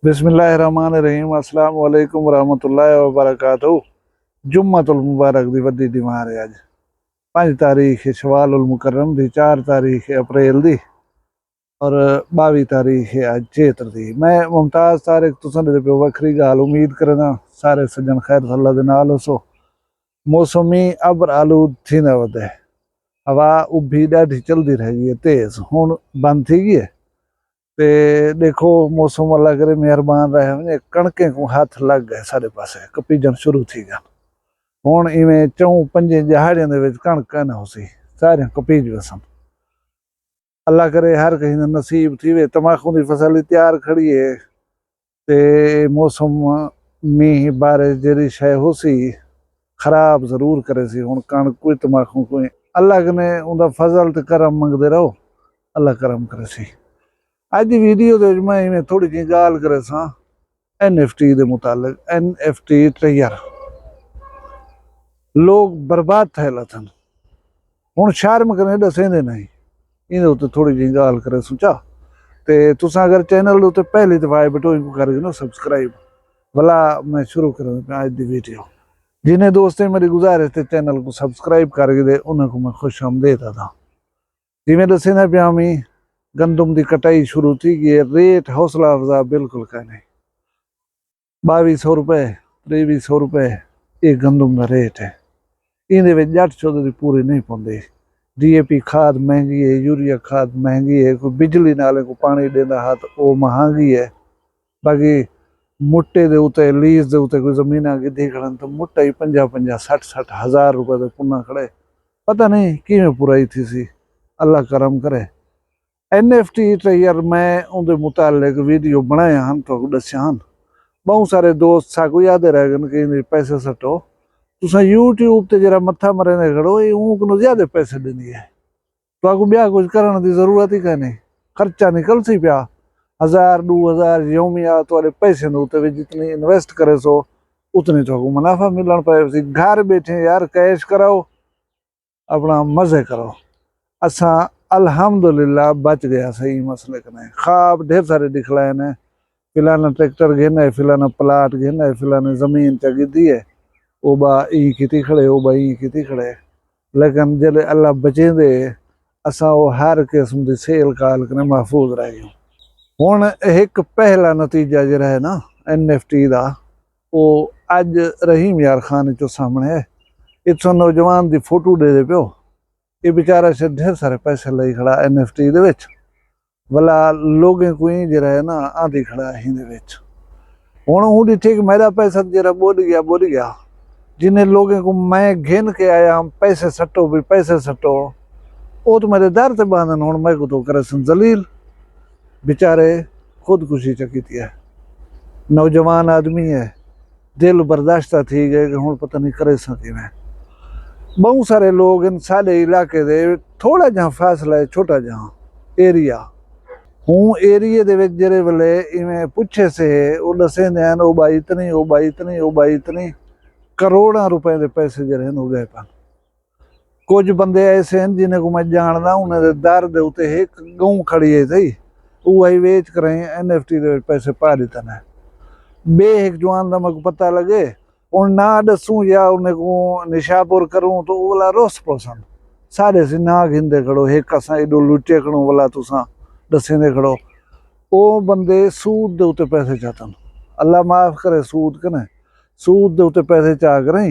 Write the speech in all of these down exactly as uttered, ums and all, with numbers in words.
بسم اللہ الرحمن الرحیم۔ السلام علیکم ورحمۃ اللہ وبرکاتہ۔ جمعۃ المبارک دی وڈی ڈیمار ہے اڄ، پنج تاریخ شوال المکرم دی، چار تاریخ اپریل دی، اور ٻاویہہ تاریخ ہے اڄ چیتر دی۔ میں ممتاز طارق، تساں دے پہ وکھری ڳالھ، امید کرنا سارے سجن خیر اللہ دے نال ہوسو۔ موسم ابر آلود تھیندا ودے، ہوا ابھی ݙاڈھی چلدی رہ ڳئی ہے تیز، ہݨ بند تھی ڳئی ہے۔ تے ݙیکھو، موسم اللہ کرے مہربان رہ ونڄے، کݨکیں کوں ہتھ لڳ ڳئے، سارے پاسے کپیجݨ شروع تھی ڳن۔ ہݨ ایویں چئوں پنجیں ݙہاڑیاں دے وچ کݨک کائناں ہوسی، ساریاں کپیج ویسن۔ اللہ کرے ہر کہیں دا نصیب تھیوے۔ تماخوں دی فصل وی تیار کھڑی ہے، تے موسم، مینہ، بارش، جیڑھی شے ہوسی، خراب ضرور کریسی۔ ہݨ کݨک کوئی، تماخوں کوئی، اللہ کنے اوندا فضل تے کرم منگدے رہو، اللہ کرم کریسی۔ اڄ دی ویڈیو دے وچ میں ایویں تھوڑی جی ڳالھ کریساں این ایف ٹی دے متعلق۔ این ایف ٹی ٹریئر، لوگ برباد تھئے لتھن۔ ہݨ شرم کنے ݙسیندے نہیں، ایندے اتے تھوڑی جی ڳالھ کریسوں چا۔ تے تساں اگر چینل دے اتے پہلی دفعہ آئے ٻیٹھو، اینکوں کر گھنو سبسکرائب۔ ولا میں شروع کراں پیا اڄ دی ویڈیو۔ جنہیں دوستیں میری گزارش تے چینل کوں سبسکرائب کر گھدے، انہاں کوں میں خوش آمدید آہداں۔ جیویں ݙسیندا پیاں وی، گندم دی کٹائی شروع تھی ڳئی ہے، ریٹ حوصلہ افزا بالکل کائنی۔ ٻاویہہ سو روپے، تریویہہ سو روپے، اے گندم دا ریٹ ہے۔ ایندے وچ ڄٹ چودھری پوری نہیں پوندی۔ ڈی اے پی کھاد مہنگی ہے، یوریا کھاد مہنگی ہے، کوئی بجلی نال کوں پاݨی ݙیندا ہا تاں او مہانگی ہے۔ باقی مٹے دے اتے، لیز دے اتے کوئی زمیناں گھدی کھڑن تاں مٹا ہی پنجاہ پنجاہ، سٹھ سٹھ ہزار روپے دے پنا کھڑے۔ پتہ نہیں کیویں پرائی تھیسی، اللہ کرم کرے۔ این ایف ٹی ٹریئر، میں اوندے متعلق ویڈیو بݨائے ہن، تہاکوں ݙسے ہن۔ ٻہوں سارے دوست ساکوں آہدے رہ ڳن کہ ایندے پیسے سٹو۔ تساں یوٹیوب تے جیڑھا متھا مریندے کھڑو، اے اوں کنوں زیادہ پیسے ݙیندی ہے۔ تہاکوں ٻیا کجھ کرݨ دی ضرورت ہی کائنی۔ خرچہ نکلسی پیا۔ ہزار، ݙو ہزار یومیہ تہاݙے پیسے دے اتے وچ جتنی انویسٹ کریسو، اتنی تہاکوں منافع ملݨ پئے سی۔ گھر ٻیٹھے یار کیش کراؤ، اپݨا مزے کرو۔ اساں الحمدللہ بچ ڳئے ہاسے ایں مسئلے کنے۔ خواب ڈھیر سارے ݙکھلائے نے، فلانا ٹریکٹر گھن آئے، فلانا پلاٹ گھن آئے، فلانے زمین چا گھدی ہے، او ٻا ایں کیتی کھڑے، او ٻا ایں کیتی کھڑے۔ لیکن جیلے اللہ بچیندے، اساں او ہر قسم دی سیل کال کنے محفوظ رہ ڳیوں۔ ہݨ ہک پہلا نتیجہ جیڑھا ہے نا این ایف ٹی دا، او اڄ رحیم یار خان اچوں سامݨے ہے۔ اتھوں نوجوان دی فوٹو ݙیہدے پیو۔ اے بیچارہ شاید ڈھیر سارے پیسے لئی کھڑا این ایف ٹی دے وچ۔ ولا لوگیں کوں ایں جیڑھا ہے نا آندی کھڑا ہے ایندے وچ۔ ہݨ اوں ݙٹھے کہ میݙا پیسہ جیڑھا ٻݙ ڳیا، ٻݙ ڳیا۔ جنہیں لوگیں کوں میں گھن کے آیا ہم، پیسے سٹو بھی، پیسے سٹو، او تاں میݙے در تے ٻہندن، ہݨ میکوں تاں کریسن ذلیل۔ بیچارے خودکشی چا کیتی ہے۔ نوجوان آدمی ہے، دل برداشتہ تھی ڳئے کہ ہݨ پتہ نہیں کریساں کیویں۔ ٻہوں سارے لوگ ہن ساݙے علاقے دے، تھوڑا جہاں فاصلہ ہے، چھوٹا جہاں ایریا۔ ہوں ایریے دے وچ جیڑھے ویلے ایویں پچھے سے، او ݙسیندے ہن، او ٻائی اتنی، او ٻائی اتنی، او ٻائی اتنی، کروڑاں روپے دے پیسے جیڑھے ہن، او ڳئے پن۔ کجھ بندے ایسے ہن جنہیں کوں میں ڄاݨدا، انہیں دے در دے اتے ہک ڳئوں کھڑی ہے سہی، او ہئی ویچ کرائیں این ایف ٹی دے وچ پیسے پا ݙتن ہے۔ ٻئے ہک جوان دا میکوں پتہ لڳے، ہݨ ناں ݙسوں یا انہیں کوں نشابر کروں تاں او ولا روس پوسن۔ ساݙے سی ناں گھندے کھڑو، ہک اساں ایݙو لٹے کھڑوں ولا تساں ݙسیندے کھڑو۔ او بندے سود دے اتے پیسے چاتن۔ اللہ معاف کرے سود کنے۔ سود دے اتے پیسے چا کریں،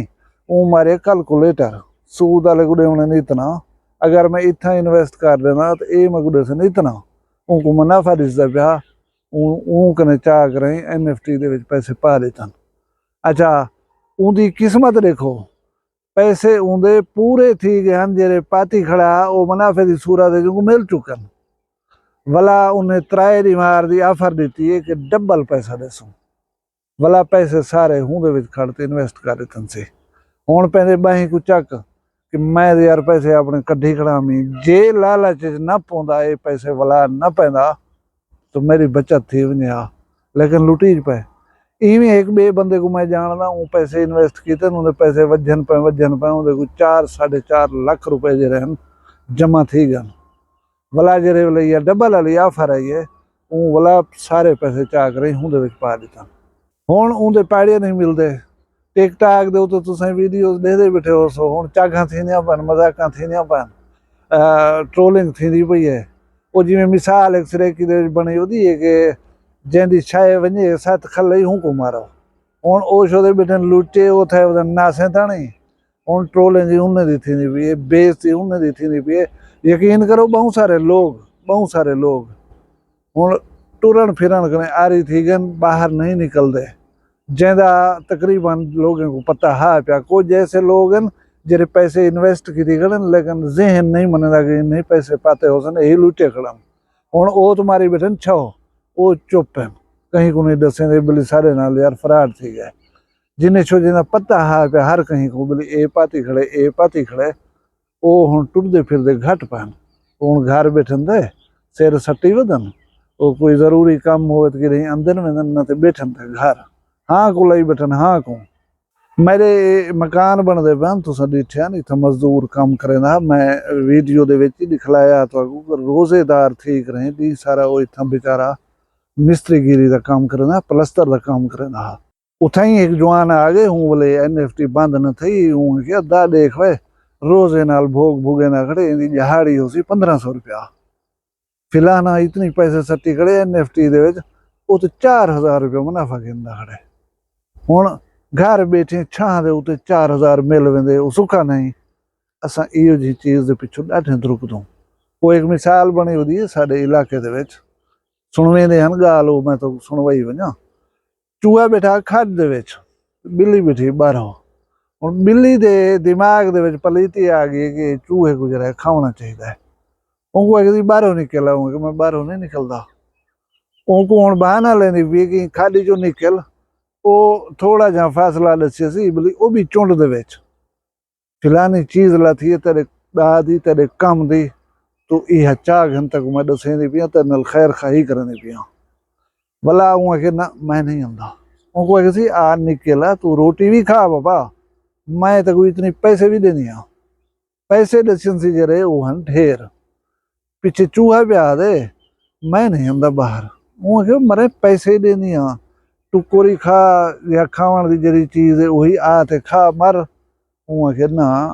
اوں مارے کیلکولیٹر۔ سود آلے کوں ݙیوݨے نہیں اتنا۔ اگر میں اتھاں انویسٹ کر ݙینداں تاں اے میکوں ݙیسن اتنا۔ اونکوں منافع ݙسدا پیا، اوں، اوں کنے چا کرائیں این ایف ٹی دے وچ پیسے پا ݙتن۔ اچھا، اوندی قسمت ݙیکھو، پیسے اوندے پورے تھی ڳئے ہن، جیڑھے پاتی کھڑا ہا، او منافع دی صورت وچ اونکوں مل چکن۔ ولا انہیں ترائے ݙیہاڑ دی آفر ݙتی ہے کہ ڈبل پیسہ ݙیسوں۔ ولا پیسے سارے ہوندے وچ کھڑ تے انویسٹ کر ݙتن سے۔ ہݨ پیندے ٻاہیں کوں چک کہ میں تاں یار پیسے اپݨے کڈھی کھڑا ہمی۔ جے لالچ وچ نہ پوندا، اے پیسے ولا نہ پیندا، تاں میݙی بچت تھی ونڄے ہا، لیکن لٹیج پئے۔ ایویں ہک ٻئے بندے کوں میں ڄاݨدا، اوں پیسے انویسٹ کیتے، اوندے پیسے وجھن پئے، وجھن پئے، اوندے کوں چار، ساݙھے چار لکھ روپے جیڑھے ہن، جمع تھی ڳن۔ ولا جیڑھے ویلے ایہا ڈبل آلی آفر آئی ہے، اوں ولا سارے پیسے چا کریں ہوندے وچ پا ݙتن۔ ہݨ اوندے پیڑے نہیں ملدے۔ ٹک ٹاک دے اتے تساں ویڈیوز ݙیہدے ٻیٹھے ہوسو، ہݨ چاگھاں تھیندیاں پن، مذاقاں تھیندیاں پن، ٹرولنگ تھیندی پئی ہے۔ او جیویں مثال ہک سرائیکی دے وچ بݨی ودی ہے کہ جیندی شے ونڄے ست کھلے ہوں کو مارو۔ ہݨ او شودے ٻیٹھن لٹے، او تھئے ودن ناسیں تاݨی۔ ہݨ ٹرولنگ ہی انہیں دی تھیندی پئی ہے، بے عزتی انہیں دی تھیندی پئی ہے۔ یقین کرو، ٻہوں سارے لوگ، ٻہوں سارے لوگ ہݨ ٹرݨ پھرݨ کنے عاری تھی ڳن، ٻاہر نہیں نکلدے۔ جیندا تقریباً لوگیں کوں پتہ ہا پیا، کجھ ایسے لوگ ہن جیڑھے پیسے انویسٹ کیتی کھڑن، لیکن ذہن نہیں منیندا کہ انہیں پیسے پاتے ہوسن، اے لٹے کھڑن۔ ہݨ او تے ماری ٻیٹھن چھو، او چپ ہن، کہیں کوں نہیں ݙسیندے، بلے ساݙے نال یار فراڈ تھی ڳئے۔ جنہیں چھو جیندا پتہ ہا پیا ہر کہیں کوں، بلے اے پاتی کھڑے، اے پاتی کھڑے، او ہݨ ٹردے پھردے گھٹ پن۔ او ہݨ گھر ٻیٹھن تے سر سٹی ودن۔ او کوئی ضروری کم ہووے تے کݙہیں اندر ویندن، نہ تے ٻیٹھن تے گھر ہاں کوں لائی ٻیٹھن، ہاں کوں۔ میݙے مکان بݨدے پن، تساں ݙٹھے ہن، اتھاں مزدور کم کریندا ہا۔ میں ویڈیو دے وچ ہی ݙکھلایا تہاکوں کہ روزے دار تھی کریں ݙینہہ سارا او اتھاں بیچارہ مستری گیری دا کم کریندا ہا، پلستر دا کم کریندا ہا۔ اتھائیں ہک جوان آ ڳئے، ہوں ولے این ایف ٹی بند نہ تھئی، ہوں آکھیا، دا ݙیکھ وے، روزے نال بھوڳ بھوڳیندا کھڑے، ایندی ݙیہاڑی ہوسی پندرہ سو روپیہ۔ فلانا اتنی پیسے سٹی کھڑے این ایف ٹی دے وچ، او تے چار ہزار روپیہ منافع گھندا کھڑے۔ ہݨ گھر ٻیٹھے چھاں دے اتے چار ہزار مل ویندے، او سکھا نہیں۔ اساں ایہو جہی چیز دے پچھوں ݙاڈھے درکدوں۔ او ہک مثال بݨی ودی ہے ساݙے علاقے دے وچ۔ سݨویندے ہن ڳالھ، او میں تہاکوں سݨوائی ونڄاں۔ چوہا ٻیٹھا کھݙ دے وچ، ٻلی ٻیٹھی ٻاہروں۔ ہݨ ٻلی دے دماغ دے وچ پلیتی آ ڳئی کہ چوہے کوں جیڑھا ہے کھاوݨا چاہیدا ہے۔ اونکوں آکھدی، "ٻاہروں نکل آ۔" اوں آکھیا، "میں ٻاہروں نہیں نکلدا۔" اونکوں ہݨ بہانہ لیندی پئی کہ کھݙ چوں نکل، او تھوڑا جہا فاصلہ ݙسیسی، ٻلی او بھی چنڈ دے وچ۔ فلانی چیز لاتھی ہے تیݙے ݙاہ دی، تیݙے کم دی، توں ایہا چا گھن تیکوں میں ݙسیندی پیاں، تیݙے نال خیر خواہی کریندی پیاں۔ ولا اوں آکھے، "نہ، میں نہیں آندا۔" اونکوں آکھیسی، "آ نکل آ، توں روٹی وی کھا بابا، میں تیکوں اتنی پیسے وی ݙیندی ہاں۔" پیسے ݙسیندی جیڑھے، او ہن ڈھیر۔ پچھے چوہا پیا آہدے، "میں نہیں آندا ٻاہر۔" اوں آکھے، "مرے پیسے ݙیندی ہاں، ٹکر ہی کھا، یا کھاوݨ دی جیڑھی چیز ہے اوہی آ تے کھا مر۔" اوں آکھے، "نہ۔"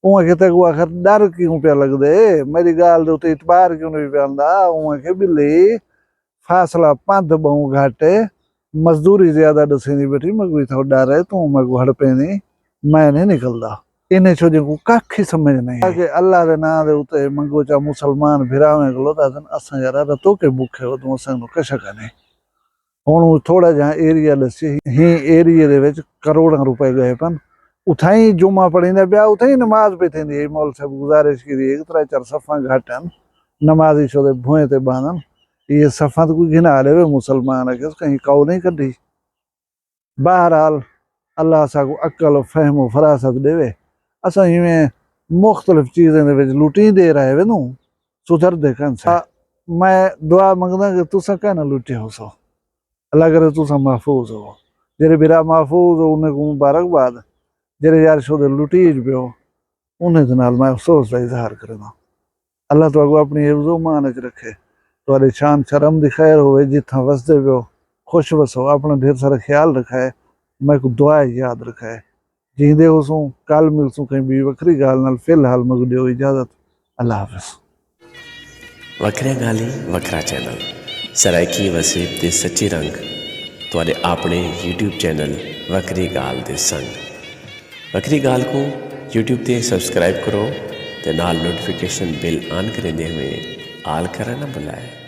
اوں آکھے، "تیکوں آخر ݙر کیوں پیا لڳدے؟ میݙی ڳالھ دے اتے اعتبار کیوں نہیں پیا آندا؟" اوں آکھے، "ٻلی، فاصلہ پندھ ٻہوں گھٹ ہے، مزدوری زیادہ ݙسیندی ٻیٹھی، میکوں اتھاں ݙر ہے، توں میکوں ہڑپیندی، میں نہیں نکلدا۔" انہیں چھوجیں کوں ککھ ہی سمجھ نہیں آئی کہ اللہ دے ناں دے اتے منگو چا مسلمان بھراویں کولوں، تاں آہدن، "اساں یارا رتو کے بکھے ودوں، اساں کوں کشا کائنی۔" ہݨ او تھوڑا جہاں ایریا ݙسے، ہیں ایریے دے وچ کروڑاں روپے ڳئے پن۔ اتھائیں جمعہ پڑھیندا پیا، اتھائیں نماز پئی تھیندی ہے، مول صاحب گزارش کیتی ہے کہ ترے چار صفاں گھٹ ہن، نمازی شودے بھوئیں تے ٻہندن، اے صفاں تاں کوئی گھنا ݙیوے، مسلمان آکھیس کہیں کاؤ نہیں کڈھی۔ بہرحال، اللہ اساکوں عقل و فہم و فراست ݙیوے۔ اساں ایویں مختلف چیزیں دے وچ لٹیندے رہ ویندوں، سدھردے کن سے۔ میں دعا منگداں کہ تساں کائناں لٹے ہوسو۔ اللہ کرے تساں محفوظ ہو۔ جیڑھے بھرا محفوظ ہو، انہیں کوں مبارکباد۔ جیڑھے یار شودے لٹیج پئے ہو، انہیں دے نال میں افسوس دا اظہار کرینداں۔ اللہ تہاکوں اپݨی حفظ و امان اچ رکھے، تہاݙے شان شرم دی خیر ہووے، جتھاں وسدے پئے ہو خوش وسو، اپݨا ڈھیر سارا خیال رکھائے۔ میکوں دعا اچ یاد رکھائے۔ جیندے ہوسوں، کل ملسوں کہیں ٻئی وکھری ڳالھ نال، فی الحال میکوں ݙیو اجازت، اللہ حافظ۔ وکھریاں ڳالھیں، وکھرا چینل، سرائیکی وسیب دے سچے رنگ، تہاݙے آپݨے یوٹیوب چینل وکھری ڳالھ دے سنگ۔ وکھری ڳالھ کوں یوٹیوب تے سبسکرائب کرو تے نال نوٹیفیکیشن بیل آن کریندے ہوئے آل کرݨ نہ بھلائے۔